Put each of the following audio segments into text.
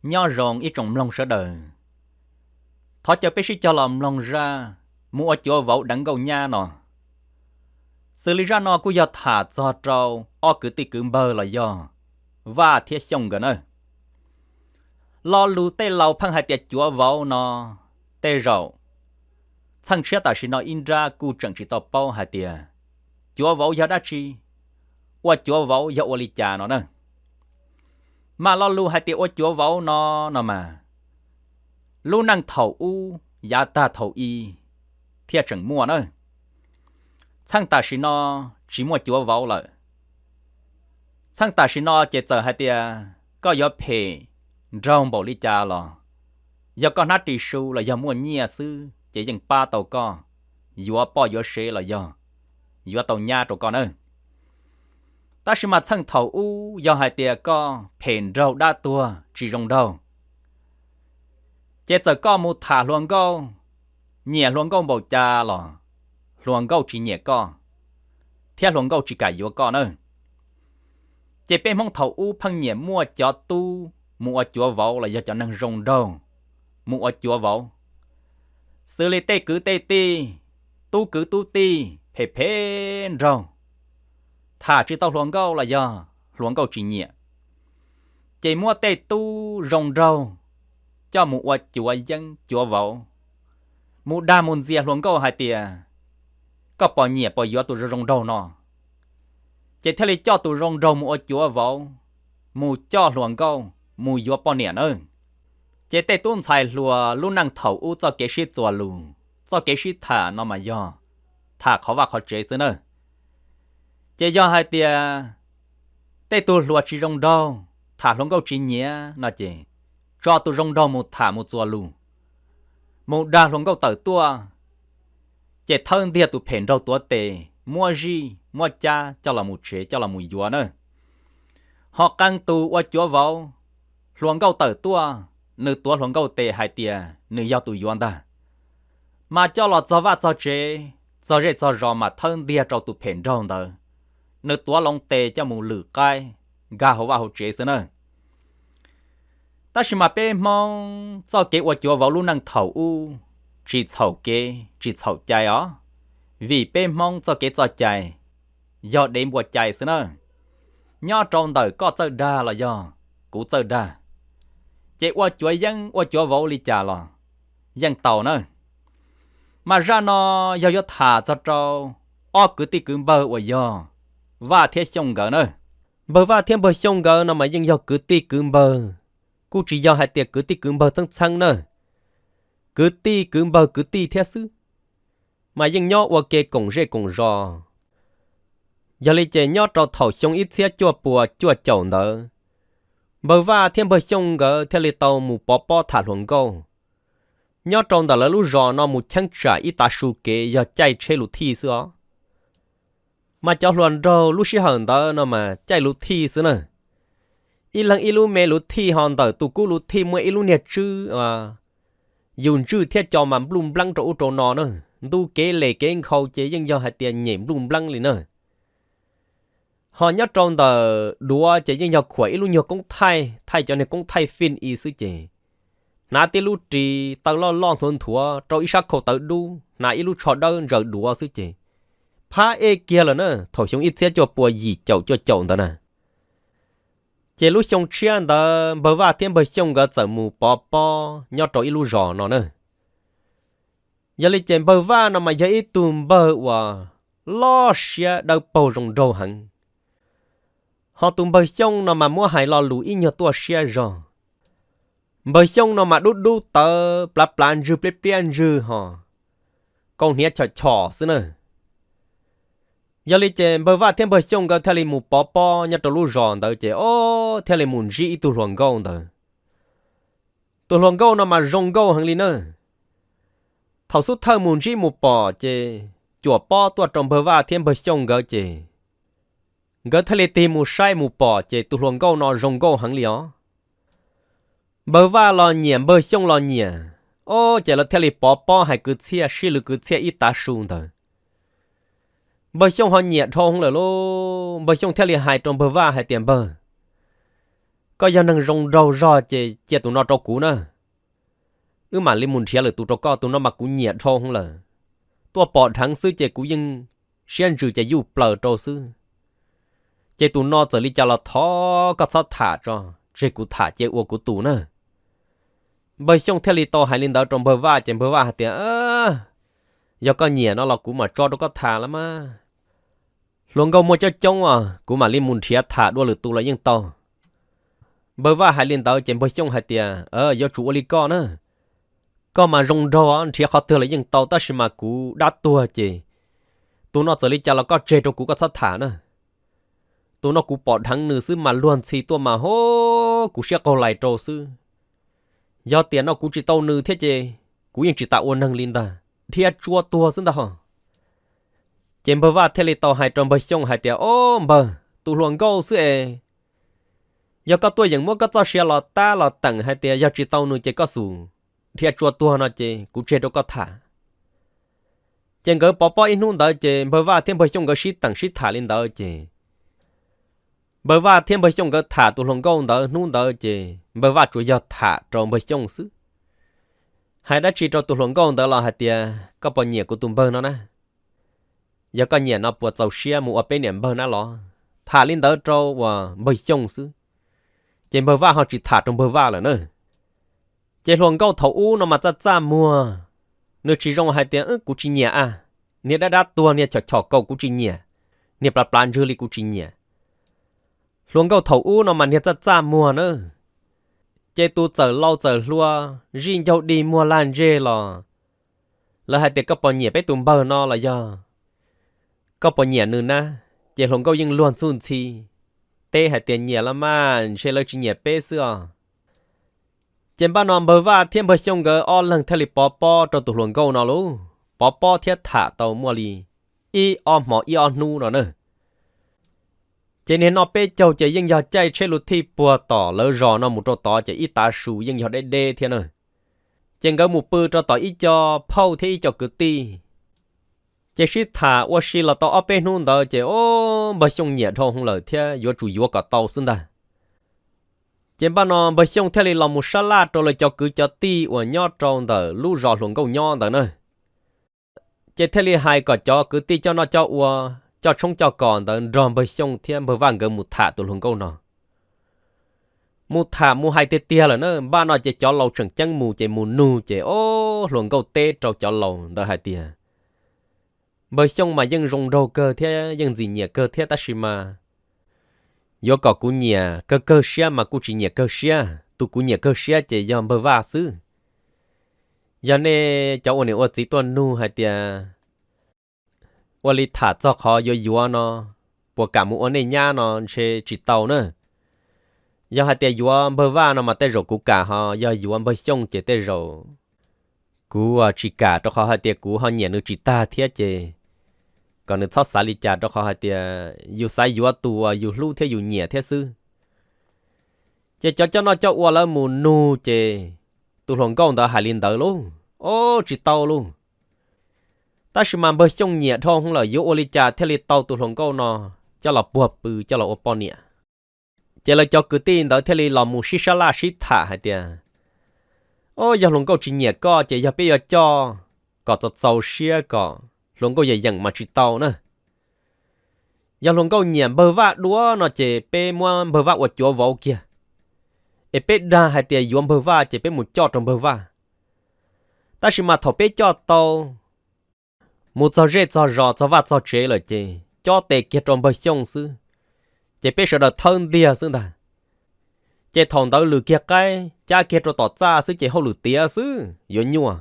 Nyob zoo ib tsoom mloog sawv daws, thov caw peb sib cog los mloog zaj mus ua cuav vauv deev nkauj nyab no. Xws li zaj no kuj yog tham txog rau ob kwv tij kwv npawg los yog Vaj thiab Xyooj nkawd na. Lo lus tej laus pheej hais tias cuav vauv no, tej zaum txheej tshiab tam sim no ib nrab kuj tseem tsis tau paub hais tias cuav vauv yog dab tsi, ua cuav vauv yog ua li cas no na. Mas lo lus hais tias ua cuav vauv no, no mas lub neej thaum ub yav tag thaum i thiaj tseem muaj na. Txheej tam sim no tsis muaj cuav vauv lawm. Txheej tam sim no ces txawm hais tias koj yuav phem nraug npaum li cas los, yog koj hnab ris su los yog muaj nyiaj xwb ces yeej pab tau koj yuav poj yuav sev los yog yuav tau nyab rau koj na. Tab sis mas txheej thaum ub yog hais tias koj phem nraug dab tuag tsis zoo nraug, ces txawm koj mus tham hluas nkauj, nyiam hluas nkauj npaum cas los hluas nkauj tsis nyiam koj, thiab hluas nkauj tsis kam yuav koj na. Ces peb Hmoob thaum ub pheej nyiam muaj cov tub mus ua cuav vauv los yog cov neeg zoo nraug mus ua cuav vauv, xws li tej kwv tej tij, tub kwv tub tij phem phem nraug, tham tsis tau hluas nkauj los yog hluas nkauj tsis nyiam, ces muab tej tub zoo nraug coj mus ua cuav yeeb cuav vauv, mus dag mus ntxias hluas nkauj hais tias koj puas nyiam puas yuav tus zoo zoo nraug no, ces thiaj li coj tus zoo nraug mus ua cuav vauv, mus coj hluas nkauj mus yuav poj niam na. Ces tej tub ntxhais hluas lub neej thaum ub txoj kev sib txuas lus, txoj kev sib tham no mas yog tham qhov vaj qhov tsev xwb na. Ces yog hais tias tej tug hluas tsis zoo nraug, tham hluas nkauj tsis nyiam no ces tso tus zoo nraug mus tham mus txuas lus, mus dag hluas nkauj tawm tuaj, ces thawb ntiag tus phem nraug tuav tes muab zij muab cab coj los mus tsev coj los mus yuav na. Ho qee tus ua cuav vauv, hluas nkauj tawm tuaj, nws tuav hluas nkauj tes hais tias nws yog tus yuav ntag, mas coj los txog vaj txog tsev, txog zej txog zos mas thawb ntiag rau tus phem nraug ntawd, nws tuav loo tes coj mus lwm qaib nkag hauv vaj hauv tsev xwb na. Tab sis mas peb Hmoob txoj kev ua cuav vauv lub neej thaum ub tsis txhaum kev tsis txhaum cai os, vim peb Hmoob txoj kev txoj cai yog dev npua cai xwb na. Nyob rau ntawm koj txawj dag los yog kuv txawj dag, ces ua cuav yeeb ua cuav vauv li cas los yeej tau na. Mas zaj no yog yuav tham txog rau ob kwv tij kwv npawg uas yog Vaj thiab Xyooj nkawd na. Npawg Vaj thiab npawg Xyooj nkawd no mas yeej yog kwv tij kwv npawg, kuj tsis yog hais tias kwv tij kwv npawg txheeb txheeb na, kwv tij kwv npawg kwv tij thiab xwb, mas yeej nyob ua ke koom zej koom zos. Yog li ces nyob rau thaum xyoo ib txhiab cuaj puas cuaj caum ntawd, npawg Vaj thiab npawg Xyooj nkawd thiaj li tau mus pov pob tham hluas nkauj. Nyob rau ntawm lawv lub zos no mus cheeb tsam ib tav su kev yog caij tsheb luv thij xwb os. Mas cov hluas nraug lub sij hawm ntawd no mas caij luv thij xwb na. Ib leeg ib lub me luv thij, ho ntawm tus kub luv thij muaj ib lub niag tswb, yus ntswj thiab co mas npluj npleeb rau ub rau no na. Ntu kev les kev nkhaus ces yeej yog hais tias nyem npluj npleeb li na. Ho nyob rau ntawm duav ces yeej yog khuam ib lub nyuag koob thaij, thaij cov niag koob thaij fij i xwb ces hnav tib lub ris taw loj loj nthuav nthuav rau ib sab khau tawv dub, hnav ib lub tsho dawb ntsaws duav xwb ces phab ej kiag lawm na. Thaum xyoo ib txhiab cuaj puas yim caum cuaj caum ntawd na, ces lub xyoo tshiab ntawd npawg Vaj thiab npawg Xyooj nkawd txawm mus pov pob nyob rau ib lub zos no na. Yog li ces npawg Vaj no mas yog ib tug npawg uas loj siab dawb paug zoo nraug heev. Ho tus npawg Xyooj no mas muab hais lo lus ib nyuag tuaj siab zog. Npawg Xyooj no mas dub dub tawv plav plav ntswg pliab pliab ntswg ho kaus hniav chom chom xwb na. Yog li ces npawg Vaj thiab npawg Xyooj nkawd thiaj li mus pov pob nyob rau lub zos ntawd ces o, thiaj li mus ntsib ib tug hluas nkauj ntawd. Tus hluas nkauj no mas zoo nkauj heev li na. Thaum xub thawj mus ntsib mus pom ces cuam pob tuaj rau npawg Vaj thiab npawg Xyooj nkawd ces nkawd thiaj li tig mus saib mus pom ces tus hluas nkauj no zoo nkauj heev li os. Npawg Vaj los nyiam npawg Xyooj los nyiam, o, ces lawv thiaj li pov pob hais kwv txhiaj sib lwv kwv txhiaj ib tav su ntawd. Npawg Xyooj ho nyiam dhau lawm lauj, npawg Xyooj thiaj li hais rau npawg Vaj hais tias npawg, koj yog neeg zoo nraug zog ces cia tus no rau kuv na. Wb mam li mus nrhiav lwm tus rau koj, tus no mas kuv nyiam dhau lawm. Tuaj pom dheev xwb ces kuv yeej siab ntsws ces yuj plaws rau xwb. Ces tus no txawm li cas los thov koj txhob tham tso, tseg kuv tham ces ua kuv tus na. Npawg Xyooj thiaj li tau hais li ntawd rau npawg Vaj ces npawg Vaj hais tias, Yog koj nyiam no los kuv mam tso rau koj tham los mas. Hluas nkauj muaj coob coob os, kuv mam li mus nrhiav tham dua lwm tus los yeej tau. Npawg Vaj hais li ntawd ces npawg Xyooj hais tias, Yuav tsum ua li koj na. Koj mas zoo nraug, nrhiav qhov twg los yeej tau, tab sis mas kuv dab tuag ces tus no txawm li cas los koj tseg rau kuv, koj txhob tham na. Tus no kuv pom dheev nws xwb mas luag ntxhi tuaj mas ho kuv siab qaug lais rau xwb. Yog tiam no kuv tsis tau nws thiab ces kuv yeej tsis tas ua neeg li ntag, dhia tsua tuag xwb ntag ho. Ces npawg Vaj thiaj li tau hais rau npawg Xyooj hais tias, Ob npawg, tus hluas nkauj xwb es, yog koj tuaj yeem muab koj txoj sia los tab los teem hais tias yog tsis tau nws ces koj xum dhia tsua tuag no ces kuv tseg rau koj tham. Ces nkawd pov pob ib hnub ntawd ces npawg Vaj thiab npawg Xyooj nkawd sib teem sib tham li ntawd ces npawg Vaj thiab npawg Xyooj nkawd tham tus hluas nkauj ntawd hnub ntawd ces npawg Vaj tsuas yog tham rau npawg Xyooj xwb. Hais dab tsi rau tus hluas nkauj ntawd los hais tias, Koj puas nyiam kuv tus npawg no na? Yog koj nyiam no puas txaus siab mus ua peb niam npawg na los? Tham li ntawd rau uas npawg Xyooj xwb, ces npawg Vaj ho tsis tham rau npawg Vaj lawm na. Ces hluas nkauj thaum ub no mas txaj txaj muag, nws tsis zoo hais tias, Kuv tsis nyiam a, niag dab dab tuag, niag chom chom kaus kuv tsis nyiam, niag plav plav ntswg li kuv tsis nyiam. Hluas nkauj thaum ub no mas niag txaj txaj muag na. Ces tus txawm laus txawm hluas, zij ncaug dig muag laj ntseg los lawv hais tias, Koj puas nyiam peb tus npawg no los yog koj puas nyiam nws na? Ces hluas nkauj yeej luag ntxhuj ntxhi teb hais tias, Nyiam los mas, ntshe lawv tsis nyiam peb xwb os. Ces npaj no npawg Vaj thiab npawg Xyooj nkawd ob leeg thiaj li pov pob rau tus hluas nkauj no lauj, pov pob thiab tham tau muaj li ib ob hmo ib ob hnub no na. Ces niag noj peb caug ces yeej yog caij tsheb lus thij puag tom lawv zos no mus rau tod ces ib tav su yeej yog deb deb thiab na. Ces nkawd mus pw rau tom ib co phauj thiab ib co kwv tij, ces sib tham ua si los tau ob peb hnub ntawd ces, o, npawg Xyooj nyiam dhau hwv lawm thiab yuav tsum yuav kom tau xwb ntag. Ces npaj no npawg Xyooj thiaj li los mus sab laj rau lawv cov kwv cov tij uas nyob rau ntawm lub zos hluas nkauj nyob ntawd na. Ces thiaj li hais kom cov kwv tij coj noj coj ua, coj tshoob coj kos ntawd nrog npawg Xyooj thiab npawg Vaj nkawd mus tham tus hluas nkauj no. Mus tham mus hais tiag tiag lawm na, npaj no ces cov laus tseem ceeb mus ces mus nug ces, o, hluas nkauj teb rau cov laus ntawd hais tias, Npawg Xyooj mas yeej zoo nraug kawg thiab yeej ntxim nyiam kawg thiab, tab sis mas yuav kom kuv nyiam kawg kawg siab mas kuj tsis nyiam kawg siab, tus kuv nyiam kawg siab ces yog npawg Vaj xwb. Yog nej cov ua niam ua txiv tuaj nug hais tias ua li tham txog qhov yuav yuav no, puas kam mus ua nej nyab no ntshe tsis tau na. Yog hais tias yuav npawg Vaj no mas tej zaum kuv kam, ho yog yuav npawg Xyooj ces tej zaum kuv tsis kam, rau qhov hais tias kuv ho nyiam nws tsis tag thiab ces kom nws txhob xav li cas, rau qhov hais tias yus xav yuav tus uas yus hlub thiab yus nyiam thiab xwb. Ces cov coj noj coj ua lawv mus nug ces tus hluas nkauj ntawd hais li ntawd lauj, o, tsis tau lauj. Tab sis mas npawg Xyooj nyiam dhau hwv lawm, yuav ua li cas thiaj li tau tus hluas nkauj no coj los puag pw coj los ua poj niam. Ces lawv cov kwv tij ntawd thiaj li los mus sib sab laj sib tham hais tias, o, yog hluas nkauj tsis nyiam koj ces yog peb yuav coj kom txaus txaus siab kom hluas nkauj yeem yeem mas tsis tau na. Yog hluas nkauj nyiam npawg Vaj dua no ces peb muab npawg Vaj ua cuav vauv kiag, es peb dag hais tias yuav npawg Vaj ces peb mus coj rau npawg Vaj. Tab sis mas thaum peb coj tau mus txog zej txog zos txog vaj txog tsev lawm ces cob tes kiag rau npawg Xyooj xwb, ces peb sawv daws thawb ntiag xwb ntag. Ces thaum ntawd lwm kiag qaib cab kiag rau tom txaj xwb ces hauj lwm tiav xwb yuav nyuaj.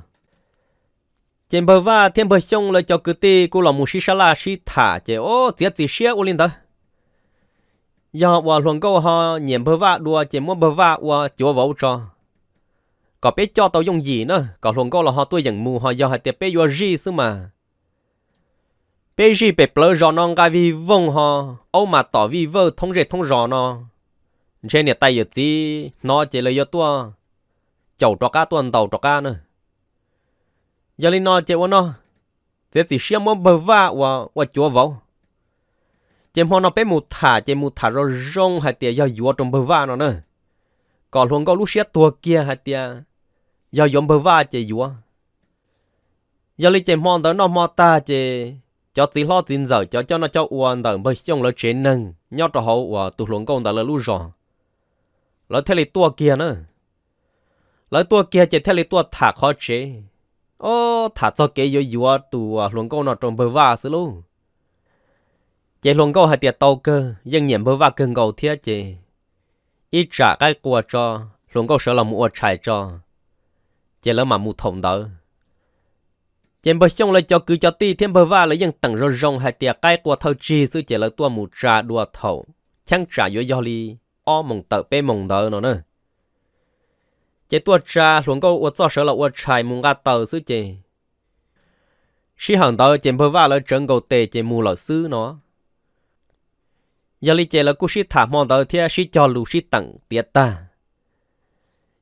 Ces npawg Vaj thiab npawg Xyooj lawv cov kwv tij kuj los mus sib sab laj sib tham ces, o, txiav txim siab ua li ntawd. Yog uas hluas nkauj ho nyiam npawg Vaj dua ces muab npawg Vaj ua cuav vauv tso, kom peb coj tau yooj yim na, kom hluas nkauj los ho tuaj yeem mus, ho yog hais tias peb yuav zij xwb mas peb zij pem plawv zos no nqa vij voog ho aub mas tom vij vawj thoob zej thoob zos no, ntshe niam tais yawm txiv hnov ces lawv yuav tuaj caum rov qab tuaj ntaus rov qab na. Yog li no ces ua no, txiav txim siab muab npawg Vaj ua, ua cuav vauv. Ces hmo no peb mus tham ces mus tham zoo zoo hais tias yog yuav rau npawg Vaj no na. kom hluas nkauj lub siab tuag kiag hais tias yog yuav npawg Vaj ces yuav. Yog li ces hmo ntawd noj hmo tag ces cov txiv hlob txiv ntxawm, cov coj noj coj ua ntawm npawg Xyooj lawv tsev neeg nyob rau hauv uas tus hluas nkauj ntawd lawv lub zos, lawv thiaj li tuaj kiag na. Lawv tuaj kiag ces thiaj li tuaj tham qhov tsev. Ob, tham txog kev yuav yuav tus hluas nkauj no rau npawg Vaj xwb lauj. Ces hluas nkauj hais tias tau kawg, yeej nyiam npawg Vaj kawg nkaus thiab ces ib tsam qaib qua tso, hluas nkauj sawv los mus ua tshais tso, ces lawv mam mus thaum ntawd. Ces npawg Xyooj lawv cov kwv cov tij thiab npawg Vaj lawv yeej teem zoo zoo hais tias qaib qua thawj tsig xwb ces lawv tuaj mus tsa dua thaum cheeb tsam yuav yog li ob moos tawm peb moos ntawd no na. Ces tuaj tsa, hluas nkauj ua txoj sawv los ua tshais mus nqa taws xwb ces sij hawm ntawd ces npawg Vaj lawv tsawv nkaus tes ces mus lawm xwb no. Yog li ces lawv kuj sib tham hmo ntawd thiab sib cog lus sib teem tiav tag.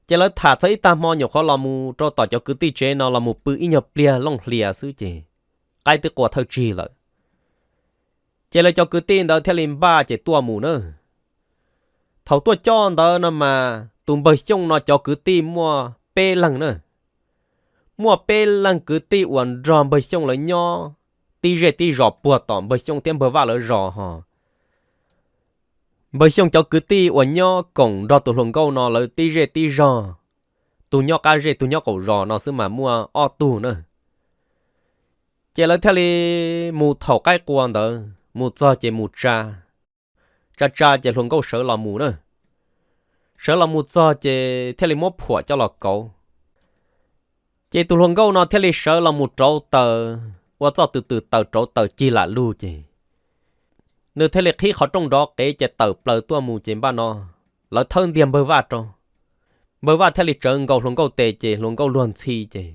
Ces lawv tham txog ib tag hmo nyuam qhuav los mus rau tom cov kwv tij tsev no los mus pw ib nyuag pliag looj hlias xwb ces qaib twb qua thawj tsig lawm. Ces lawv cov kwv tij ntawd thiaj li npaj ces tuaj mus na. Thaum tuaj coj ntawd no mas tus npawg Xyooj no cov kwv tij muaj peb leeg na. Muaj peb leeg kwv tij uas nrog npawg Xyooj lawv nyob tib zej tib zos puag tom npawg Xyooj thiab npawg Vaj lawv zos ho. Npawg Xyooj cov kwv tij uas nyob koom nrog tus hluas nkauj no lawv tib zej tib zog, tus nyob qab zej tus nyob qaum zos no xwb mas muaj ob tug na. Ces lawv thiaj li mus thaum qaib qua ntawd, mus txog ces mus tsa, tsa tsa ces hluas nkauj sawv los mus na. Sawv los mus txog ces thiaj li muab phuam coj los kauv. Ces tus hluas nkauj no thiaj li sawv los mus rauv taws, ua txoj tw tw taws rauv taws cig lam lug ces nws thiaj li qhib qhov rooj nrov qev ces tawm plaws tuaj mus ces npaj no lawv thawb ntiag npawg Vaj rau. Npawg Vaj thiaj li tsawv nkaus hluas nkauj tes ces hluas nkauj luag ntxhi ces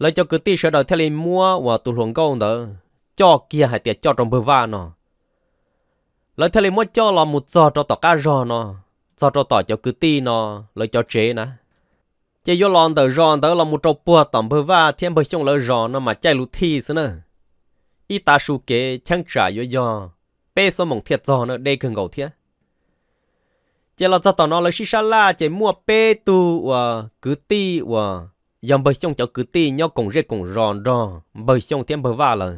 lawv cov kwv tij sawv daws thiaj li muab uas tus hluas nkauj ntawd coj kiag hais tias coj rau npawg Vaj no. Lawv thiaj li muab coj los mus txog rau tom qab zos no, txog rau tom cov kwv tij no lawv cov tsev na. Ces yuav los ntawm zos ntawd los mus rau puag tom npawg Vaj thiab npawg Xyooj lawv zos no mas caij lub thij xwb na. Ib tav su kev cheeb tsam yuav yog peb xuab moos thiaj txog na, deb kawg nkaus thiab. Ces los txog tom no lawv sib sab laj ces muaj peb tug uas kwv tij uas yog npawg Xyooj cov kwv tij nyob koom zej koom zos nrog npawg Xyooj thiab npawg Vaj lawm.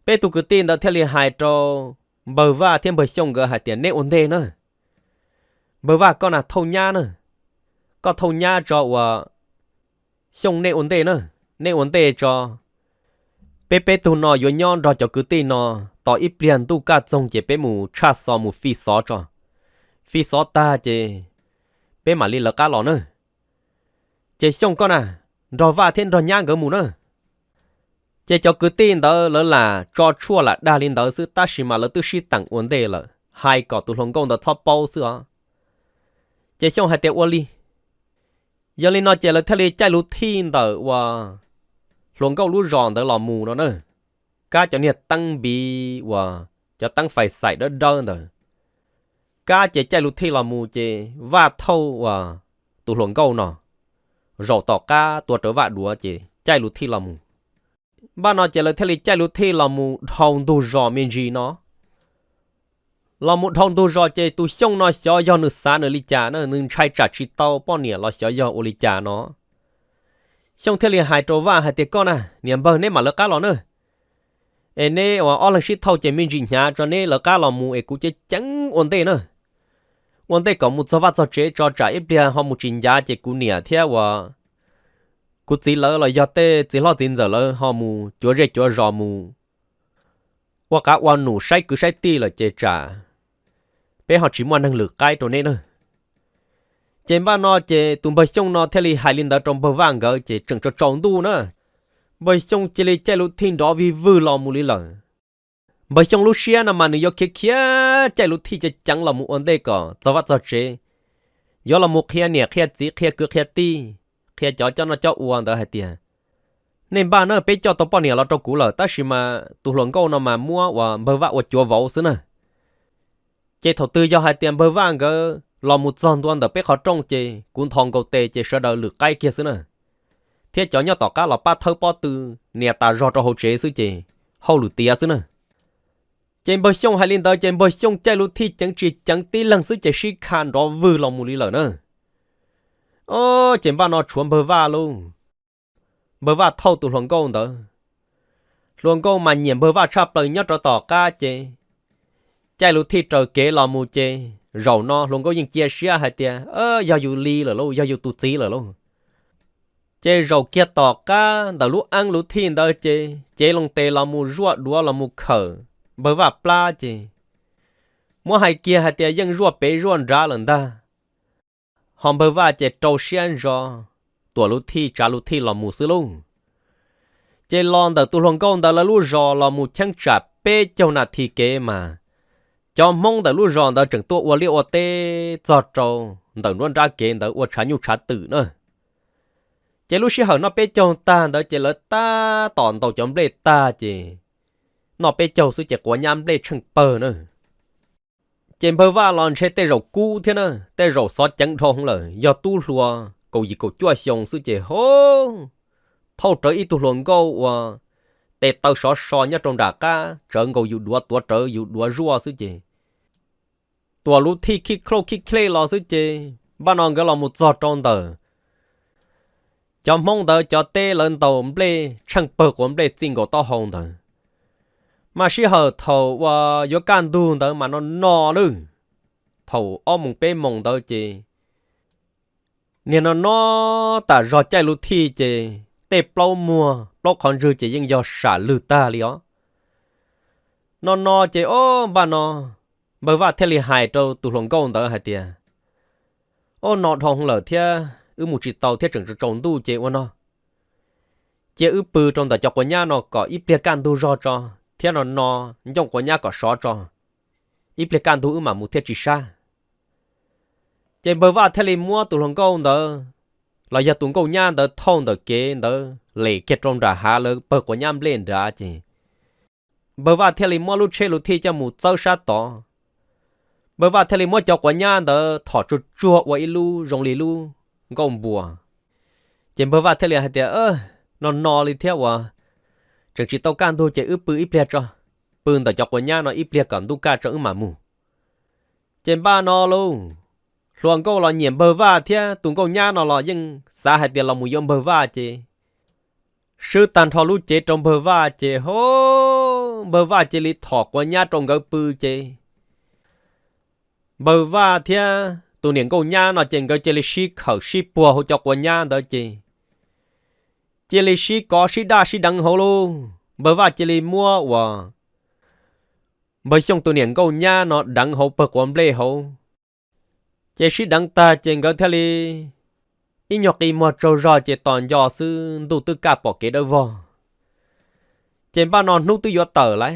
Peb tug kwv tij ntawd thiaj li hais rau npawg Vaj thiab npawg Xyooj nkawd hais tias, neb ua ntej na. Npawg Vaj, koj na thauj nyab na, koj thauj nyab tso uas Xyooj nej ua ntej na, nej ua ntej tso. Peb peb tug no yuav nyob nrog cov kwv tij no tos ib pliag ntuj kaj txoog ces peb mus tshaj xov mus fi xov tso. Fi xov tag ces peb mam li lawv qab los na. Ces Xyooj koj na, nrog Vaj thiab nrog nyab nkawd mus na. Ces cov kwv tij ntawd lawv lam tso tshuaj lam dag li ntawd xwb tab sis mas lawv twb sib teem ua ntej lawm, hais kom tus hluas nkauj ntawd txhob paub xwb os. Ces Xyooj hais tias ua li. Yog li no ces lawv thiaj li caij lub thij ntawm uas hluas nkauj lub zos ntawd los mus no na. Kab cov niag teeb npiv uas cov teeb fais xais dawb dawb ntawd, kab ces caij lub thij los mus ces Vaj thauj uas tus hluas nkauj no zaum tom qab tua rawv Vaj duav ces caij lub thij los mus. Npaj no ces lawv thiaj li caij lub thij los mus dhau ntug zos me ntsis no. Los mus dhau ntug zos ces tus Xyooj no xyov yog nws xav nws li cas na, nws ntshai tsam tsis tau poj niam los xyov yog ua li cas no. Xyooj thiaj li hais rau Vaj hais tias, koj na niam npawg, neb mam lawv qab los na. Es neb uas ob leeg sib thauj ces me ntsis hnyav tso, neb lawv qab los mus es kuv ceev ceev ua ntej na. Ua ntej kom mus txog vaj txog tsev tso, tsam ib pliag ho mus tsis ncav ces kuv niam thiab uas kuv txiv lawv los yog tej txiv hlob txiv ntxawm lawv ho mus cuav zej cuav zos mus ua qav ua num saib kwv saib tij lawm ces tsam peb ho tsis muaj neeg lwm qaib rau neb na. Ces npaj no ces tus npawg Xyooj no thiaj li hais li ntawd rau npawg Vaj nkawd ces tseem tsaus tsaus ntuj na, npawg Xyooj cia li caij lub thij nrov vij vwg los mus li lawm. Npawg Xyooj lub siab no mas nws yuav khiav khiav caij lub thij ceev ceev los mus ua ntej kom txog vaj txog tsev, yuav los mus qhia niam qhia txiv qhia kwv qhia tij, qhia cov coj noj coj ua ntawd hais tias, nej npaj na, peb coj tau poj niam los rau kuv lawm tab sis mas tus hluas nkauj no mas muab uas npawg Vaj ua cuav vauv xwb na. Ces thaum twg yog hais tias npawg Vaj nkawd los mus txog ntua ntawm peb qhov rooj ces kuv nthos nkaus tes ces sawv daws lwm qaib kiag xwb na. Thiab cov nyob tom qab los pab thawb pob tw nias tas zog rau hauv tsev xwb ces hauj lwm tiav xwb na. Ces npawg Xyooj hais li ntawd ces npawg Xyooj caij lub thij ceev tsis ceev tib leeg xwb ces sib kha nrov vwg los mus li lawm na. Ces npaj no tshuav npawg Vaj lauj. Npawg Vaj thauj tus hluas nkauj ntawd. Hluas nkauj mas nyiam npawg Vaj tshaj plaws nyob rau tom qab ces caij lub thij raws kev los mus ces zaum no hluas nkauj yeej cia siab hais tias yog yus li lawm lauj, yog yus tus txiv lawm lauj. Ces zaum kiag tom qab ntawm lub eeb lub thij ntawd ces cev loo tes los mus zuaj duav los mus khawm npawg Vaj plab ces muab hais kiag hais tias yeej zuaj pem zuaj nrad lawm ntag. Ho npawg Vaj ces rau siab ntso tuam lub thij tsav lub thij los mus xwb lauj. Ces los ntawm tus hluas nkauj ntawd lawv lub zos los mus cheeb tsam peb caug nas this kev mas cov Hmoob ntawm lub zos ntawd tseem tuaj ua liaj ua teb txog rau ntawm nruab nrab kev ntawd ua tshav nyuj tshav twm na. Ces lub sij hawm noj peb caug tag ntawd ces lawv tab tom ntaus cov nplej tag ces noj peb caug xwb ces quav nyab nplej tsheej pawg na. Ces npawg Vaj los ntshe tej zaum kub thiab na, tej zaum xov ceev dhau hwv lawm, yog tub hluas kaum yim kaum cuaj xyoo xwb ces ho thauj rawv ib tug hluas nkauj uas tes taw sov so nyob rau nram qab tsawv nkaus yus duav tuav rawv yus duav zuaj xwb ces tuam lub thij khij khlauj khij khlej los xwb ces npaj no nkawd los mus txog rau ntawm cov Hmoob ntawd cov teb lawv ntaus nplej tsheej pawg quav nplej txij nkaus taub hau ntawd. Mas sij hawm thaum uas yuav kaj ntug ntawd mas no no lawm, thaum ob moos peb moos ntawd ces niag no no tas zog caij lub thij ces tej plaub muag plaub qhov ntswg ces yeej yog sam lwg tag li os. No no ces o npaj no npawg Vaj thiaj li hais rau tus hluas nkauj ntawd hais tias, o no dhau lawm thiab wb mus tsis tau thiab tseem tsaus ntuj ces ua no, cia wb pw rau ntawm cov quav nyab no kom ib pliag kaj ntug zog tso, thiab no no ncoj quav nyab kom sov tso, ib pliag kaj ntug wb mam mus thiaj tsis sab. Ces npawg Vaj thiaj li muab tus hluas nkauj ntawd los yog tus nkauj nyab ntawd thauj ntawm kev ntawd lem kiag rau nram hav lawv pawg quav nyab nplej nrad ces npawg Vaj thiaj li muab lub tsheb lub thij coj mus txawb sab tod. Npawg Vaj thiaj li muab cov quav nyab ntawd thom tsuag tsuag ua ib lub zoo li lub nkauj npua. Ces npawg Vaj thiaj li hais tias, no no li thiab uas tseem tsis tau kaj ntug ces wb pw ib pliag tso, pw ntawm cov quav nyab no ib pliag kom ntuj kaj tso wb mam mus. Ces npaj no lauj, hluas nkauj los nyiam npawg Vaj thiab tus nkauj nyab no los yeej xav hais tias los mus yuav npawg Vaj ces swb tag nrho lub cev rau npawg Vaj ces ho npawg Vaj cia li thom quav nyab rau nkawd pw ces npawg Vaj thiab tus niam nkauj nyab no ces nkawd cia li sib khawm sib puag hauv cov quav nyab ntawd ces cia li sib kov sib daj sib deev hauv lauj. Npawg Vaj cia li muab uas npawg Xyooj tus niam nkauj nyab no deev hauv pawg quav nplej hauv. Ces sib deev tag ces nkawd thiaj li ib nyuag qi muag tsaug zog ces tos nco xwb ntuj twb kaj pom kev dawb vog. Ces npaj no hnub twb yuav tawm lauj,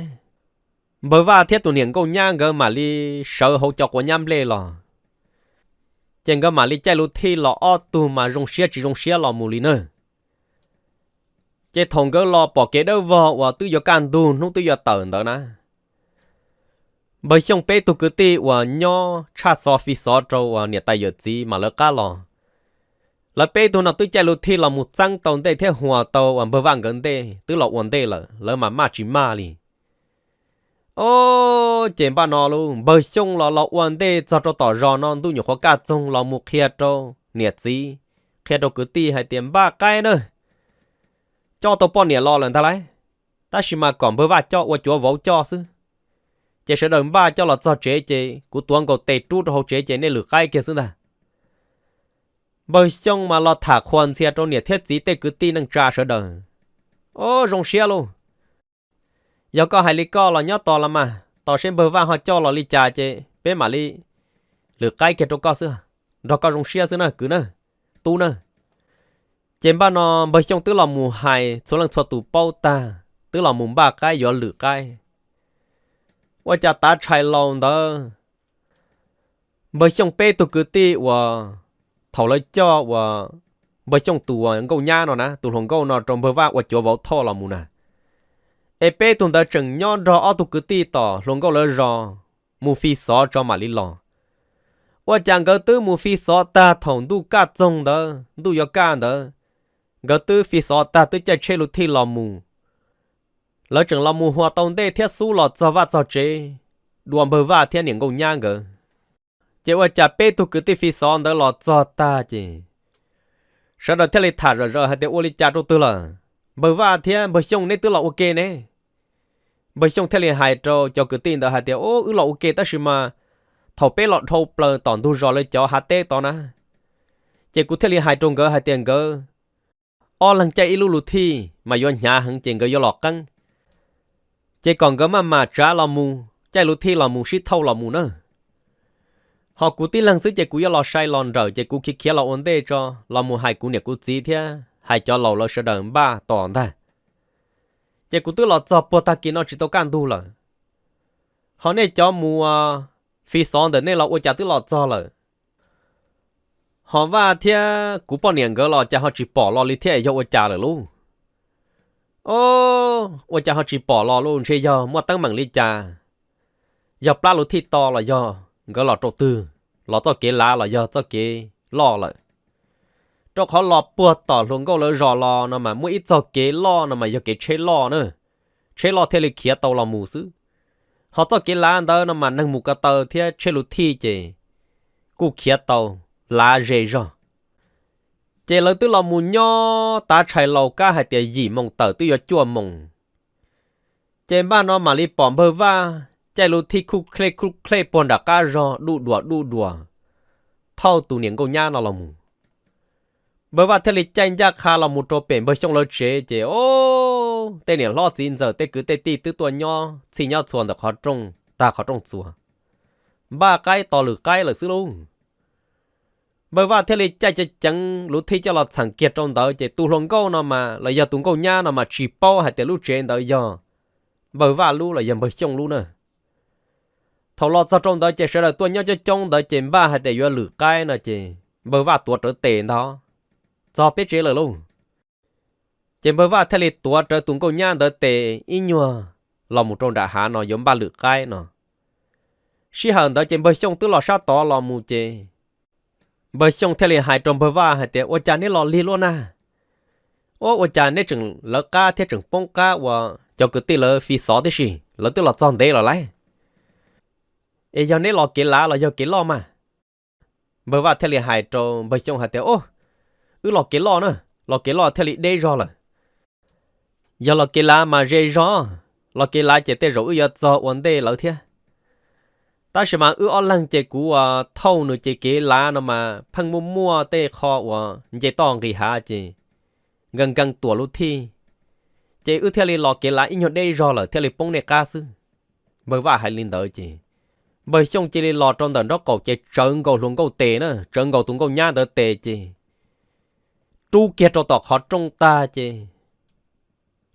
npawg Vaj thiab tus niam nkauj nyab nkawd mam li sawv hauv cov quav nyab nplej los. Ces nkawd mam li caij lub thij los ob tug mas zoo siab tsis zoo siab los mus li na. Ces thaum nkawd los pom kev dawb vog uas twb yuav kaj ntug hnub twb yuav tawm ntawd na, npawg Xyooj peb tug kwv tij uas nyob tshaj xov fi xov rau uas niam tais yawm txiv mas lawv qab los. Lawv peb tug no twb caij lub thij los mus txeeb tau ntej thiab huas tau uas npawg Vaj nkawd ntej twb los ua ntej lawm, lawv mas maj tsis maj li. O, ces npaj no lauj, npawg Xyooj los los ua ntej txog rau tom zos no ntuj nyuam qhuav kaj txoog los mus qhia rau niam txiv, qhia rau kwv tij hais tias npaj qaib na, coj tau poj niam los lawm ntag lauj, tab sis mas kom npawg Vaj coj ua cuav vauv coj xwb. Ces sawv daws npaj coj los txog tsev ces kuv tuav nkaus tes rub rau hauv tsev ces nej lwm qaib kiag xwb ntag. Npawg Xyooj mas los tham qhuas ntxhias rau niam thiab txiv tej kwv tij neej tsa sawv daws. O, zoo siab lauj. Yog koj hais li koj los nyob tos los mas, tos seb npawg Vaj ho coj los li cas ces peb mam li lwm qaib kiag rau koj xwb. Nrog koj zoo siab xwb na kwv na, tub na. Ces npaj no npawg Xyooj twb los mus hais txhua leej txhua tus paub tag, twb los mus npaj qaib yuav lwm qaib. Ua cas tav tshais laus ntawd, npawg Xyooj peb tug kwv tij uas thaum lawv coj uas npawg Xyooj tus uas nkauj nyab no na, tus hluas nkauj no rau npawg Vaj ua cuav vauv thoj los mus na, es peb tug ntawd tseem nyob nrog ob tug kwv tij tom hluas nkauj lawv zos mus fi xov tso mam li los. Ua cas nkawd twb mus fi xov tag thaum ntuj kaj txoog ntawd, ntuj yuav kaj ntawd, nkawd twb fi xov tag twb caij tsheb lub thij los mus, lawv tseem los mus hua tau ntej thiab xub los txog vaj txog tsev, dua npawg Vaj thiab niam nkauj nyab nkawd. Ces ua cas peb tug kwv tij fi xov ntawd los txog tag ces sawv daws thiaj li tham zom zaws hais tias, ua li cas rau twg lawm? Npawg Vaj thiab npawg Xyooj neb twb los ua ke ne? Npawg Xyooj thiaj li hais rau cov kwv tij ntawd hais tias, o, wb los ua ke tab sis mas thaum peb los dhau plaws tom ntug zos lawv cov hav teb tod na, ces kuv thiaj li hais rau nkawd hais tias nkawd ob leeg caij ib lub luv thij mas yuav hnyav heev ces nkawd yuav los qeeb, ces kom nkawd maj mam tsav los mus caij luv thij los mus sib thauj los mus na. Ho kuv tib leeg xwb ces kuv yuav los sai los nrawm ces kuv khiav khiav los ua ntej tso, los mus hais kuv niam kuv txiv thiab hais cov laus lawv sawv daws npaj tos ntag. Ces kuv twb los txog puag tag kis no tsis tau kaj ntug lawm. Ho nej cov mus fi xov ntawm nej los ua cas twb los txog lawm? Ho Vaj thiab kuv poj niam nkawd los cas ho tsis pom los li thiab, yog ua cas lawm lauj? O, ua cas ho tsis pom los lauj? Ntshe yog muaj teeb meem li cas, yog plab luv thij to los yog nkawd los rau twg, los txoj kev lav los yog txoj kev loj lawm. Rau qhov los puag tom hluas nkauj lawv zos los no mas muaj ib txoj kev loj no mas yog kev tsheb loj na, tsheb loj thiaj li khiav tau los mus xwb. Ho txoj kev lav ntawd no mas neeg mus ko taw thiab tsheb luv thij ces kuj khiav tau, lav ze zog. Ces lawv twb los mus nyob tav tshais laus kab hais tias yim moos tawm twb yuav cuaj moos. Ces npaj no mam li pom npawg Vaj caij luv thij khuj khlej khuj khlej puag nram qab zog duj duas duj duas thauj tus niam nkauj nyab no los mus. Npawg Vaj thiaj li caij ncaj qha los mus rau pem npawg Xyooj lawv tsev ces, o, tej niam hlob txiv ntxawm tej kwv tej tij twb tuaj nyob txhij nyob txhua ntawm qhov rooj tag qhov rooj txuas, npaj qaib tos lwm qaib lawm xwb lauj. Npawg Vaj thiaj li caij ceev ceev luv thij coj los txheem kiag rau ntawd ces tus hluas nkauj no mas los yog tus nkauj nyab no mas tsis paub hais tias lub tsev ntawd yog npawg Vaj lub los yog npawg Xyooj lub na. Thaum los txog rau ntawd ces sawv daws tuaj nyob coob coob ntawd ces npaj hais tias yuav lwm qaib no ces npawg Vaj tuav rawv tes ntag, txog peb tsev lawm lauj. Ces npawg Vaj thiaj li tuav rawv tus nkauj nyab ntawd tes ib nyuag los mus rau nram hav no yuav npaj lwm qaib no. Sij hawm ntawd ces npawg Xyooj twb los sab tod los mus ces npawg Xyooj thiaj li hais rau npawg Vaj hais tias, ua cas neb los lig luaj na? Ua, ua cas neb tseem lawv qab thiab tseem poob qab uas cov kwv tij lawv fi xov tib si, lawv twb los txog ntev los lauj. Es yog neb los kev lav los yog kev loj mas? Npawg Vaj thiaj li hais rau npawg Xyooj hais tias, o, wb los kev loj na, los kev loj thiaj li deb zog lawm. Yog los kev lav mas ze zog, los kev lav ces tej zaum wb yuav txog ua ntej lawv thiab. Tab sis mas wb ob leeg ces kuv uas thauj nws ces kev lav no mas pheej muaj muaj tej qho uas nce toj nqis hav ces nkees nkees tuam luv thij, ces wb thiaj li los kev lav ib nyuag deb zog lawm thiaj li poob nej qab xwb. Npawg Vaj hais li ntawd ces npawg Xyooj cia li los rau ntawm nraub qaum ces tsawv nkaus hluas nkauj tes na, tsawv nkaus tus nkauj nyab ntawd tes ces rub kiag rau tom qhov rooj tag ces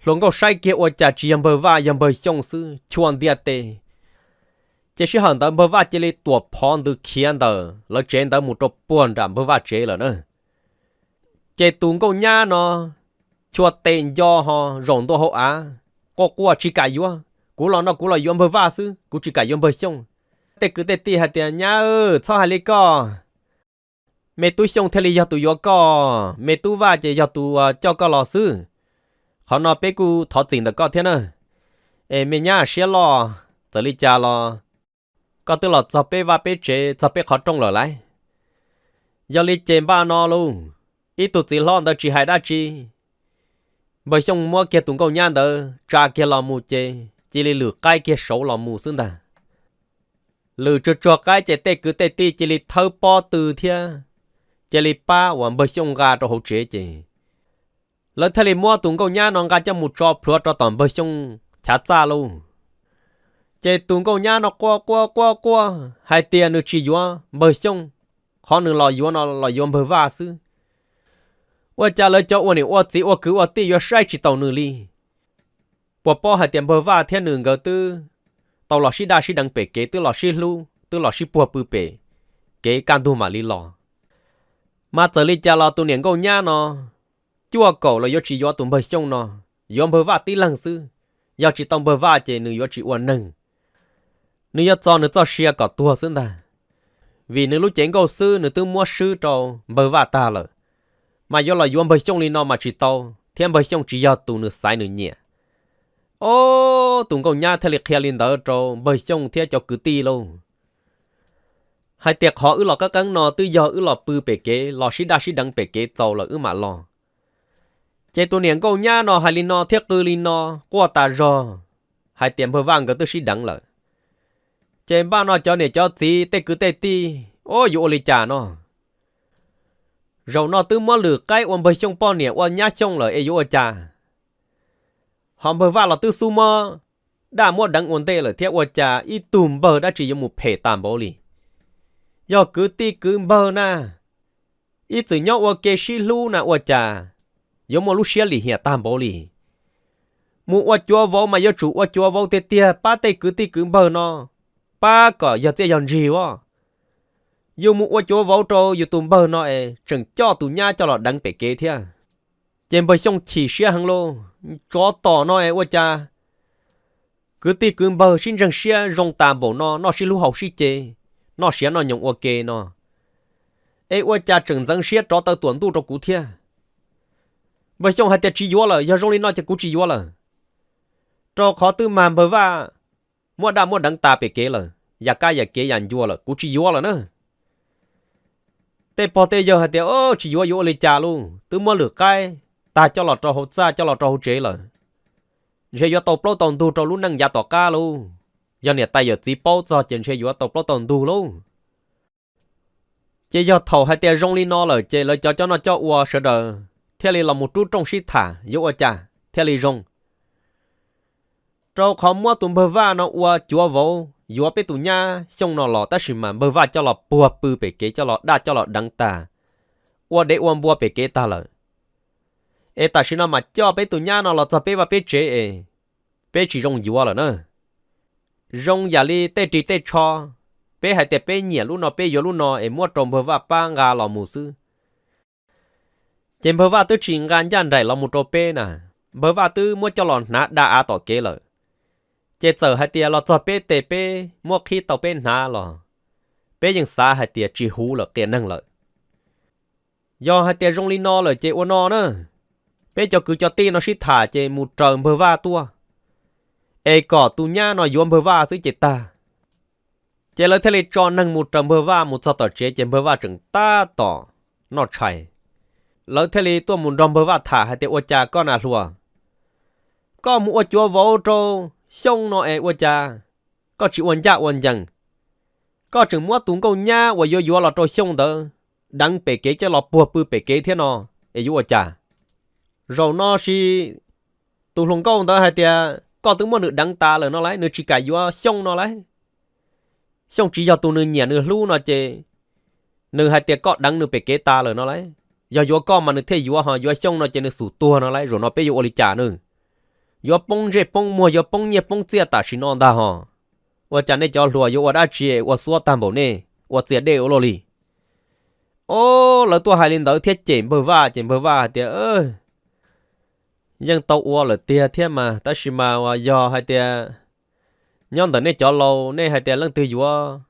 hluas nkauj saib kiag ua cas tsis yog npawg Vaj, yog npawg Xyooj xwb, chua ntiaj tes. Ces sij hawm ntawd npawg Vaj cia li tuam phov ntws khiav ntawm lawv tsev ntawd mus rau puag nram npawg Vaj tsev lawm na. Ces tus nkauj nyab no chua tes nco ho zaum ntua hauv av, quaj quaj tsis kam yuav, kuv los no kuv los yuav npawg Vaj xwb, kuv tsis kam yuav npawg Xyooj. Tej kwv tej tij hais tias, nyab, txhob hais li koj, me tub Xyooj thiaj li yog tus yuav koj, me tub Vaj ces yog tus coj koj los xwb. Qhov no peb kuj thov txim ntawm koj thiab na. Es me nyab siab loj, txawm li cas los koj twb los txog peb vaj peb tsev, txog peb qhov rooj lawm lauj. Yog li ces npaj no lauj, ib tug txiv hlob ntawd tsis hais dab tsi, npawg Xyooj muab kiag tus nkauj nyab ntawd tsa kiag los mus ces cia li lwm qaib kiag saud los mus xwb ntag. Lwm tsuag tsuag qaib ces tej kwv tej tij cia li thawb pob tw thiab cia li pab uas npawg Xyooj nqa rau hauv tsev ces lawv thiaj li muab tus nkauj nyab no nqa coj mus tso plhuav rau tom npawg Xyooj chav txaj lauj. Ces tus nkauj nyab no quaj quaj quaj quaj hais tias nws tsis yuav npawg Xyooj, qhov nws los yuav no los yuav npawg Vaj xwb. Ua cas lawv cov ua niam ua txiv ua kwv ua tij yuav saib tsis taus nws li? Puas paub hais tias npawg Vaj thiab nws nkawd twb tau los sib daj sib deev pem kev, twb los sib hlub, twb los sib puag pw pem kev kaj ntug mam li los. Mas txawm li cas los tus niam nkauj nyab no cuaj kaum los yuav tsis yuav tus npawg Xyooj no, yuav npawg Vaj tib leeg xwb. Yog tsis tau npawg Vaj ces nws yuav tsis ua neeg, nws yuav txo nws txoj sia kom tuag xwb ntag. Vim nws lub cev nkauj xwb nws twb muab swb rau npawg Vaj tag lawm, mas yuav los yuav npawg Xyooj li no mas tsis tau, thiab npawg Xyooj tsis yog tus nws xaiv nws nyiam. Ob, tus nkauj nyab thiaj li qhia li ntawd rau npawg Xyooj thiab cov kwv tij lauj, hais tias qhov wb los qab qeeb no twb yog wb los pw pem kev los sib daj sib deev pem kev txaus lawm wb mam los. Ces tus niam nkauj nyab no hais li no thiab qw li no, quaj tas zog, hais tias npawg Vaj nkawd twb sib deev lawm. Ces npaj no cov niam cov txiv tej kwv tej tij, ob, yuav ua li cas no? Zaum no twb muab lwm qaib ua npawg Xyooj poj niam ua nyab Xyooj lawm es yuav ua cas? Ho npawg Vaj los twb xub muab daj muab deev ua ntej lawm thiab, ua cas ib tug npawg dab tsi yuav mus phem tas npaum li? Yog kwv tij kwv npawg na, ib txwm nyob ua ke sib hlub na, ua cas yuav muaj lub siab lim hiam tag npaum li? Mus ua cuav vauv mas yuav tsum ua cuav vauv tiag tiag pab tej kwv tij kwv npawg no, pab kom yog txiaj yog ntsig as. Yus mus ua cuav vauv rau yus tus npawg no es tseem coj tus nyab coj los deev pem kev thiab. Ces npawg Xyooj chim siab heev lauj, tsov tom no es ua cas kwv tij kwv npawg sib ntseeg siab zoo tas npaum no, noj sib hlub haus sib ce, noj siav noj nyoos ua ke no, es ua cas tseem ntxeev siab rov taw tuam ntuj rau kuv thiab. Npawg Xyooj hais tias tsis yuav lawm, yog zoo li no ces kuv tsis yuav lawm, rau qhov twb mag npawg Vaj muab daj muab deev tas pem kev lawm, yam kab yam kev yam ncua lawm, kuv tsis yuav lawm na. Tej pog tej yawg hais tias, tsis yuav yuav ua li cas lauj, twb muab lwm qaib tag coj los rau hauv txaj coj los rau hauv tsev lawm, ntshe yuav tau plaub tau ntug rau lub neej yav tom qab lauj. Yog niam tais yawm txiv paub txog ces ntshe yuav tau plaub tau ntug lauj. Ces yog thaum hais tias zoo li no lawm ces lawv cov coj noj coj ua sawv daws thiaj li los mus rub rooj sib tham yuav ua cas thiaj li zoo. Rau qhov muab tus npawg Vaj no ua cuav vauv yuav peb tus nyab Xyooj no los tab sis mas npawg Vaj coj los puag pw pem kev, coj los daj coj los deev tag, ua dev ua npua pem kev tag lawm. Es tam sim no mas coj peb tus nyab no los txog peb vaj peb tsev es peb tsis zoo yuav lawm na. Zoo yam li tej ris tej tsho, peb hais tias peb nyiam lub no peb yuav lub no es muab rau npawg Vaj pab nqa los mus xwb. Ces npawg Vaj twb tsis nqa ncaj nraim los mus rau peb na, npawg Vaj twb muab coj los hnav da av tom kev lawm. Ces txawm hais tias los txog peb tes peb muab qhib tau peb hnav los, peb yeej xav hais tias tsis huv lawm, qias neeg lawm. Yog hais tias zoo li no lawm ces ua no na, peb cov kwv cov tij no sib tham ces mus raws npawg Vaj tuaj, es kom tus nyab no yuav npawg Vaj xwb ces tag. Ces lawv thiaj li tso neeg mus raws npawg Vaj mus txog tom tsev ces npawg Vaj tseem tab tom noj tshais. Lawv thiaj li tuaj mus nrog npawg Vaj tham hais tias, ua cas koj na hluas, koj mus ua cuav vauv rau Xyooj no es ua cas koj tsis ua ncaj ua ncees? Koj tseem muab tus nkauj nyab uas yuav yuav los rau Xyooj ntawd deev pem kev coj los puag pw pem kev thiab no, es yuav ua cas? Zaum no sis tus hluas nkauj ntawd hais tias koj twb muab nws deev tas lawm no lauj, nws tsis kam yuav Xyooj no lauj. Xyooj tsis yog tus nws nyiam nws hlub no ces nws hais tias koj deev nws pem kev tas lawm no lauj. Yog yuav koj mas nws thiaj yuav, ho yuav Xyooj no ces nws xum tuag no lauj. Zaum no peb yuav ua li cas nws? Yuav poob ntsej poob muag, yuav poob nyiaj poob txiaj tam sim no ntag hos. Ua cas nej cov hluas yuav ua dab tsi ua xuab tag npaum nej, ua txias dej ua luaj li? Ob, lawv tuaj hais li ntawd thiab cem npawg Vaj ces npawg Vaj hais tias, yeej tau ua lawm tiag thiab mas, tab sis mas uas yog hais tias nyob ntawm nej cov laus nej hais tias leej twg yuav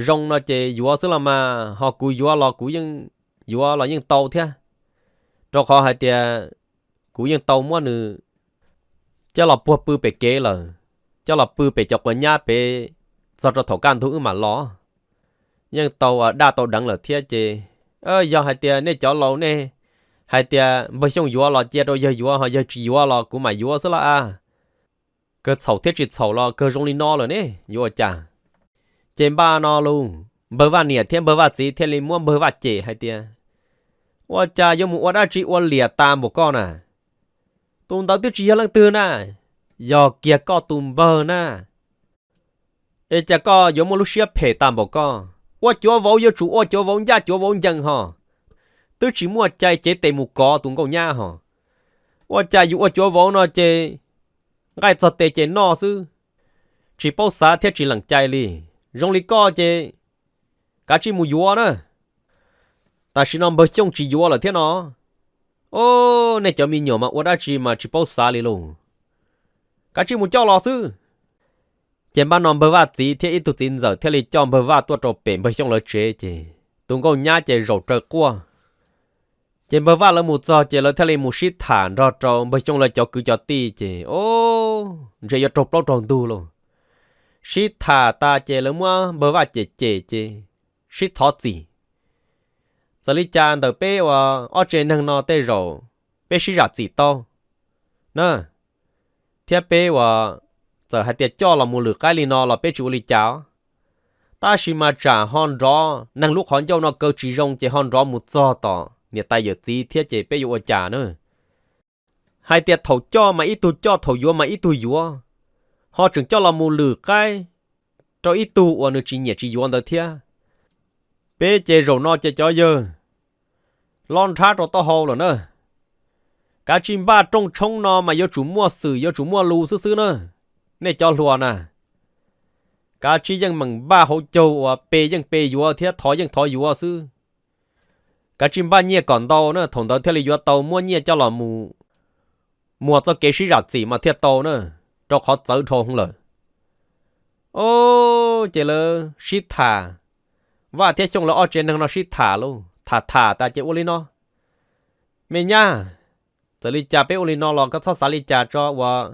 zoo no ces yuav xwb los mas, ho kuv yuav los kuv yeej yuav los yeej tau thiab, rau qhov hais tias kuv yeej tau muab nws coj los puag pw pem kev lawm, coj los pw pem cov quav nyab pem txog rau thaum kaj ntug wb mam los. Yeej tau daj tau deev lawm thiab ces, yog hais tias nej cov laus nej hais tias npawg Xyooj yuav los cia rau yawg yuav, ho yawg tsis yuav los kuv mam yuav xwb los as. Kawg txhaum thiab tsis txhaum los kawg zoo li no lawm ne, yuav ua cas? Ces npaj no los npawg Vaj niam thiab npawg Vaj txiv thiaj li muab npawg Vaj cem hais tias, ua cas yuav mus ua dab tsi ua liam tas npaum koj na? Tus ntawd twb tsis yog leej twg na, yog kiag koj tus npawg na. Es cas koj yuav muaj lub siab phem tas npaum koj? Ua cuav vauv yuav tsum ua cuav vauv ncaj cuav vauv ncees hos, twb tsis muaj cai cev tes mus kov tus nkauj nyab hos. Ua cas yus ua cuav vauv no ces nqaij txog tes ces noj xwb, tsis paub xav thiab tsis lees cai li. Zoo li koj ces kav tsij mus yuav na. Tam sim no npawg Xyooj tsis yuav lawm thiab no. Ob, nej cov me nyuam mas ua dab tsi mas tsis paub xav li lauj. Kav tsij mus coj los xwb. Ces npaj no npawg Vaj txiv thiab ib tug txiv ntxawm thiaj li coj npawg Vaj tuaj rau pem npawg Xyooj lawv tsev ces tus nkauj nyab ces zaum raws quaj. Ces npawg Vaj lawv mus txog ces lawv thiaj li mus sib tham nrog rau npawg Xyooj lawv cov kwv cov tij ces, o, ntshe yuav raug plaub raug ntug lauj. Sib tham tas ces lawv muab npawg Vaj cem cem ces sib thov txim. Txawm li cas ntawm peb uas ob tsev neeg no tej zaum peb sib zam txim tau na, thiab peb uas txawm hais tias coj los mus lwm qaib li no los peb tsis ua li cas os. Tab sis mas tsam ho nrov neeg lub qhov ncauj no kaw tsis zoo ces ho nrov mus txog tom niam tais yawm txiv thiab ces peb yuav ua cas na? Hais tias thaum coj mas ib tug coj, thaum yuav mas ib tug yuav, ho tseem coj los mus lwm qaib rau ib tug uas nws tsis nyiam tsis yuav ntawd thiab. Peb ces zaum no ces cov yawg loj nrhab rau taub hau lawm na. Kav tsij npaj rooj tshoob no mas yuav tsum muaj xwm yuav tsum muaj lus xwb xwb na, nej cov hluas na. Kav tsij yeej meem npaj hauv caug uas pe yeej pe yuav thiab thov yeej thov yuav xwb. Kav tsij npaj nyiaj kom ntau na, thaum ntawd thiaj li yuav tau muab nyiaj coj los mus muag txoj kev sib zam txim mas thiaj tau na, rau qhov txawv dhau lawm. O, ces lawv sib tham, Vaj thiab Xyooj lawv ob tsev neeg no sib tham lauj, tham tham tas ces ua li no, me nyab, txawm li cas peb ua li no los koj txhob xav li cas tso uas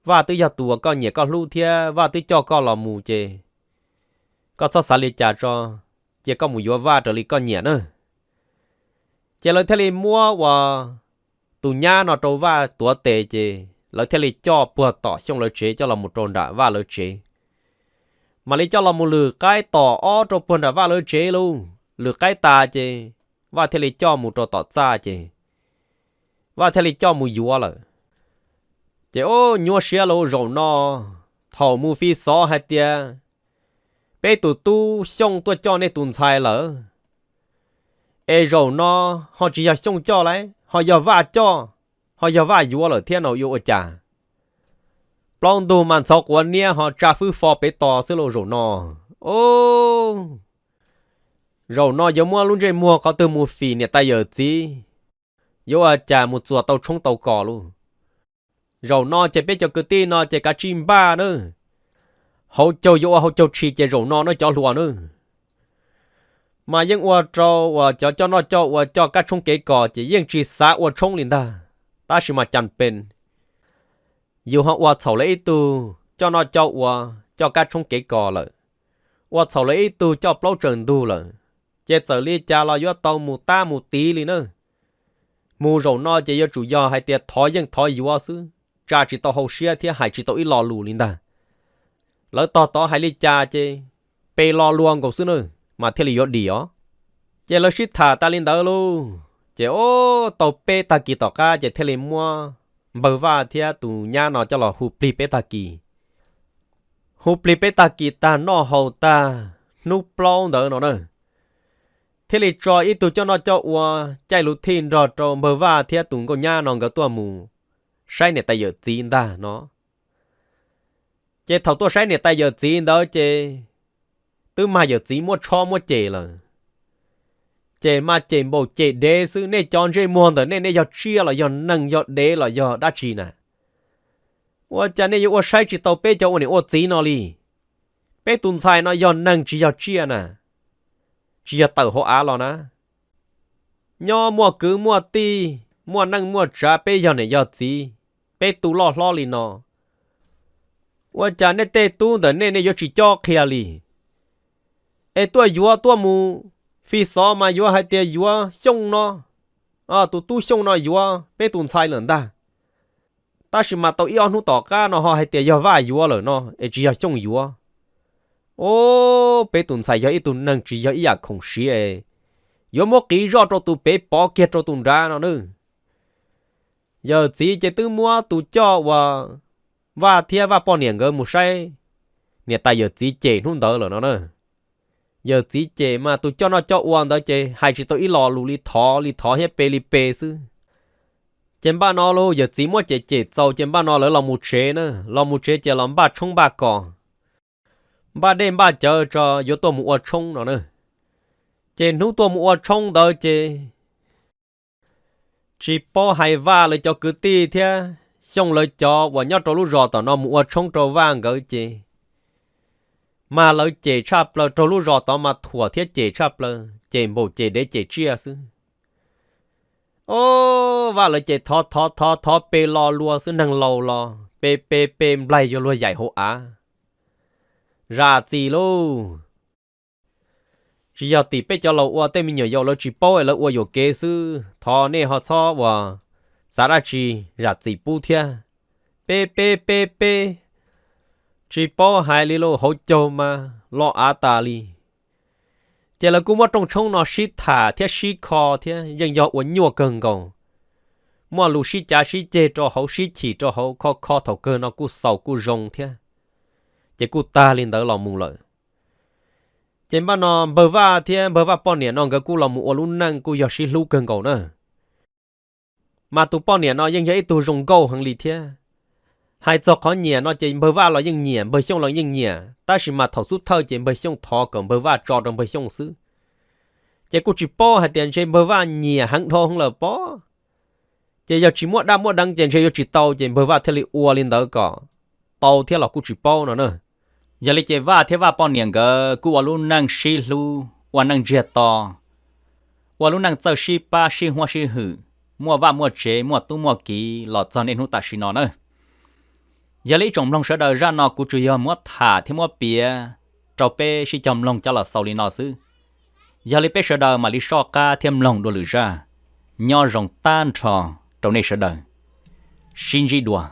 Vaj twb yog tus uas koj nyiam koj hlub thiab Vaj twb coj koj los mus ces koj txhob xav li cas tso, cia koj mus yuav Vaj raws li koj nyiam na. Ces lawv thiaj li muab uas tus nyab no rau Vaj tuav tes ces lawv thiaj li coj puag tom Xyooj lawv tsev coj los mus rau nram Vaj lawv tsev. Mam li coj los mus lwm qaib tom ob rau puag nram Vaj lawv tsev lauj. Lwm qaib tas ces Vaj thiaj li coj mus rau tom txaj ces Vaj thiaj li coj mus yuav lawm. Ces o, nyuaj siab lauj, zaum no thaum mus fi xov hais tias peb tus tub Xyooj tuaj coj nej tus ntxhais lawm, es zaum no ho tsis yog Xyooj coj lauj, ho yog Vaj coj, ho yog Vaj yuav lawm thiab no yuav ua cas? Plaub ntug mas ntxhov quav niab ho tsa fwb fo pem tos xwb lauj zaum no. O, zaum no yuav muab lub ntsej muag qhov twg mus fim niam tais yawm txiv, yuav ua cas mus txuas tau tshoob tau kos lauj. Zaum no ces peb cov kwv tij no ces kav tsij npaj nawb, hauv caug yuav ua hauv caug tshis ces zaum no nawb cov hluas nawb. Mas yeej ua rau uas cov coj noj coj ua coj kab tshoob kev kos ces yeej tsis xav ua tshoob li ntag, tab sis mas cas pes yus ho ua txhaum lawv ib tug coj noj coj ua coj kab tshoob kev kos lawm, ua txhaum lawv ib tug coj plaub tsaws ntug lawm, ces txawm li cas los yuav tau mus tab mus tid li na. Mus zaum no ces yuav tsum yog hais tias thov yeej thov yuav xwb, tsa tsis tau hauv siab thiab hais tsis tau ib lo lus li ntag. Lawv tog tov hais li cas ces pe lo lus nkaus xwb na, mas thiaj li yuav dim os. Ces lawv sib tham tas li ntawd lauj, ces o, tau peb tag kis tom qab ces thiaj li muab npawg Vaj thiab tus nyab no coj los hu plig peb tag kis. Hu plig peb tag kis tag noj haus tag hnub plaub ntawd no na, thiaj li tso ib tug coj noj coj ua caij lus thij nrog rau npawg Vaj thiab tus nkauj nyab no nkawd tuaj mus saib niam tais yawm txiv ntag no. Ces thaum tuaj saib niam tais yawm txiv ntawd ces twb mag yawm txiv muab tshob muab cem lawm. Ces mas cem npaum cem dev xwb, nej cov ntsej muag ntawm nej, nej yog tsiaj los yog neeg, yog dev los yog dab tsi na? Ua cas nej yuav ua saib tsis tau peb cov ua niam ua txiv no li? Peb tus ntxhais no yog neeg tsis yog tsiaj na, tsis yog tawm hauv av los na. Nyob muaj kwv muaj tij, muaj neej muaj tsav, peb yog niam yog txiv, peb tu loj hlob li no. Ua cas nej tej tub ntawm nej, nej yuav tsis cob qhia li? Es tuaj yuav tuaj mus fi xov mas yuav hais tias yuav Xyooj no, tus tub Xyooj no yuav peb tus ntxhais lawm ntag. Tab sis mas tau ib ob hnub tom qab no ho hais tias yog Vaj yuav lawm no es tsis yog Xyooj yuav. O, peb tus ntxhais yog ib tug neeg tsis yog ib yam khoom siv es yuav muab qiv zoj rau tus pem pov kiag rau tus nrad no na. Yawm txiv ces twb muab tus coj uas Vaj thiab Vaj poj niam nkawd mus saib niam tais yawm txiv cem hnub ntawd lawm no na. Yawm txiv cem mas tus coj noj coj ua ntawd ces hais tsis tau ib lo lus li, thov li thov thiab pe li pe xwb. Ces npaj no lauj, yawm txiv muab cem cem txaus ces npaj no lawv los mus tsev na, los mus tsev ces los npaj tshoob npaj kos, npaj dej npaj cawv tso yuav tuaj mus ua tshoob no na. Ces hnub tuaj mus ua tshoob ntawd ces tsis paub hais Vaj lawv cov kwv tij thiab Xyooj lawv cov uas nyob rau lub zos tom no mus ua tshoob rau Vaj nkawd ces mas lawv cem tshaj plaws, raug lub zos tod mas thuam thiab cem tshaj plaws, cem npaum cem dev cem tsiaj xwb. Ob, Vaj lawv ces thov thov thov thov pe lo lua xwb, neeg laus los pe pe pe nplaig yuav luag yaim hauv av. Zam txim lauj. Tsis yog tim peb cov laus ua, tej me nyuam yaus lawv tsis paub es lawv ua yuam kev xwb, thov nej ho txhob ua xav dab tsi, zam txim pub thiab. Pe pe pe pe, tsis paub hais li lauj, hauv caug mas lo av tas li. Ces lawv kuj muab rooj tshoob no sib tham thiab sib kho thiab yeej yog ua nyuaj kawg nkaus. Muaj lus sib cav sib ceg rau hauv, sib chim rau hauv, kho kho thaum kawg no kuj xaus kuj zoo thiab. Ces kuj tag li ntawd los mus lawm. Ces npaj no npawg Vaj thiab npawg Vaj poj niam no nkawd kuj los mus ua lub neej kuj yog sib hlub kawg nkaus na. Mas tus poj niam no yeej yog ib tug zoo nkauj heev li thiab. Hais txog qhov nyiam no ces npawg Vaj los yeej nyiam, npawg Xyooj los yeej nyiam, tab sis mas thaum xub thawj ces npawg Xyooj thov kom npawg Vaj tso rau npawg Xyooj xwb. Ces kuj tsis paub hais tias ntshe npawg Vaj nyiam heev dhau lawm pob. Ces yog tsis muaj dab muaj deev ces ntshe yuav tsis tau, ces npawg Vaj thiaj li ua li ntawd kom tau thiab los kuj tsis paub no na. Yog li ces Vaj thiab Vaj poj niam nkawd kuj ua lub neej sib hlub, ua neej ntsiag to, ua lub neej txawj sib pab sib huab sib hwm, muaj vaj muaj tsev, muaj tub muaj kiv los txog niaj hnub tam sim no na. Yog li ib tsoom mloog sawv daws, zaj no kuv tsuas yog muab tham thiab muab piav rau peb sib cog mloog coj los xaus li no xwb. Yog li peb sawv daws mam li soj qab thiab mloog dua lwm zaj. Nyob zoo tag nrho rau nej sawv daws. Sib ntsib dua.